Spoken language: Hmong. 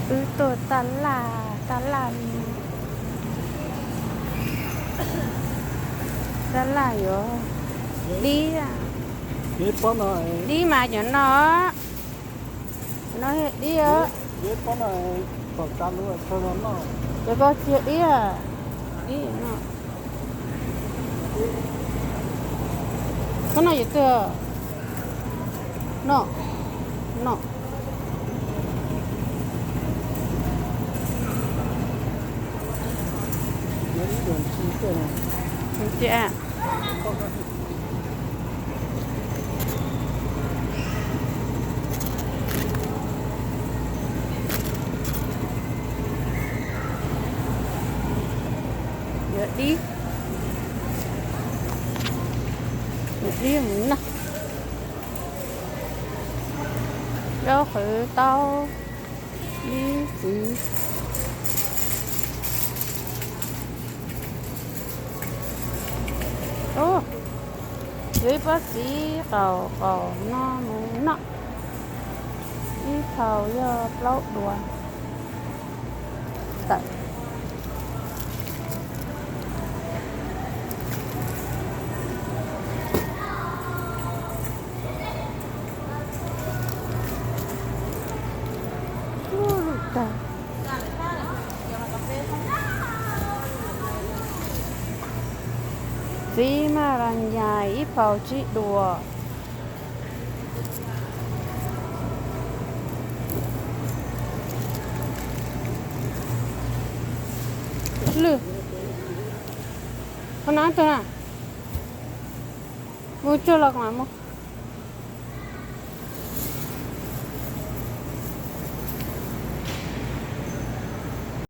Wb tuaj taj laj, taj laj, taj laj yuav dib, dib mas cov no, no dib, cov ko tsis yog dib, dib no. Koj noj yuav twg? No, no. Yuav dib, yuav dib mus noj. Zaub qhwv taub, dib txiv. Yuav ib pob txiv qaum qaum no mus noj, ib phau yog plaub duas tawm. Txiv maj las nyas ib phau tsib duas. Lwj, qhov no tug na, mus tsuag los mas mus.